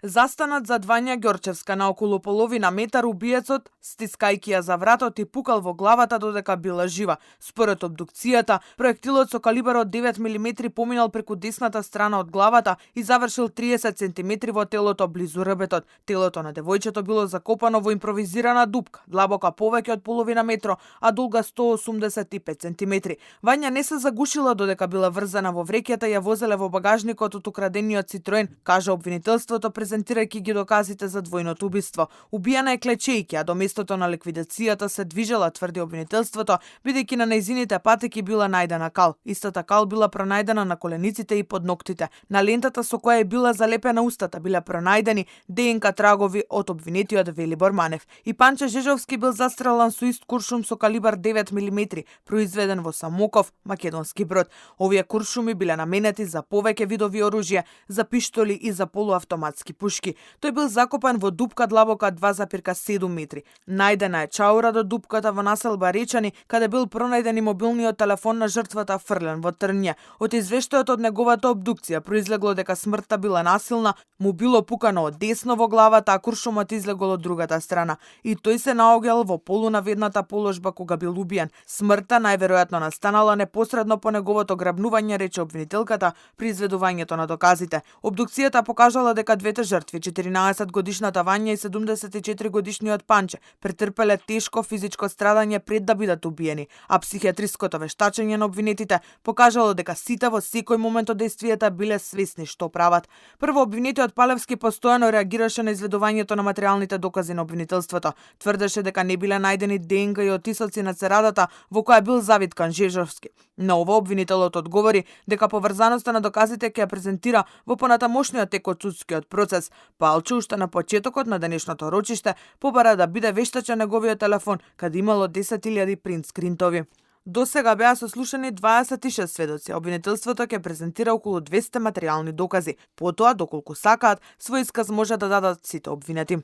Застанат зад Вања Ѓорчевска на околу половина метар убиецот, стискајќи ја за вратот и пукал во главата додека била жива. Според обдукцијата, проектилот со калибар од 9 мм поминал преку десната страна од главата и завршил 30 см во телото близу ребетот. Телото на девојчето било закопано во импровизирана дупка, длабока повеќе од половина метро, а дулга 185 см. Вања не се загушила додека била врзана во вреќата и ја возеле во багажникот од украдениот Citroen, кажа обвинителството презентирајќи ги доказите за двојното убиство. Убиена е клечејќи, а до местото на ликвидацијата се движела, тврди обвинителството, бидејќи на нејзините патеки била најдена кал. Истата кал била пронајдена на колениците и под ноктите. На лентата со која е била залепена устата биле пронајдени ДНК трагови од обвинетиот Велибор Манев. И Панче Жежовски бил застрелан со ист куршум со калибар 9 мм, произведен во Самоков, македонски брод. Овие куршуми биле наменети за повеќе видови оружје, за пиштоли и за полуавтоматски пушки. Тој бил закопан во дупка длабока 2,7 метри. Најдена е чаура до дупката во населба Речани, каде бил пронајден и мобилниот телефон на жртвата фрлен во трње. Од извештајот од неговата обдукција произлегло дека смртта била насилна, му било пукано од десно во главата, а куршумот излегол од другата страна. И тој се наоѓал во полунаведната положба кога бил убиен. Смртта најверојатно настанала непосредно по неговото грабнување, рече обвинителката при изведувањето на доказите. Обдукцијата покажала дека двете жртви, 14-годишната Вања и 74-годишниот Панче, претрпеле тешко физичко страдање пред да бидат убиени, а психијатриското вештачење на обвинетите покажало дека сите во секој момент од дејствијата биле свесни што прават. Прво обвинетиот Палевски постојано реагираше на изведувањето на материјалните докази на обвинителството. Тврдеше дека не биле најдени ДНК и отисоци на церадата во која бил завиткан Жежовски. На ова обвинителот одговори дека поврзаноста на доказите ќе ја презентира во понатамошниот тек од судскиот процес. Палче уште на почетокот на денешното рочиште побара да биде вештачен неговиот телефон, каде имало 10.000 принт скринтови. До сега беа сослушани 26 сведоци. Обвинителството ќе презентира околу 200 материјални докази. Потоа, доколку сакаат, свој исказ може да дадат сите обвинети.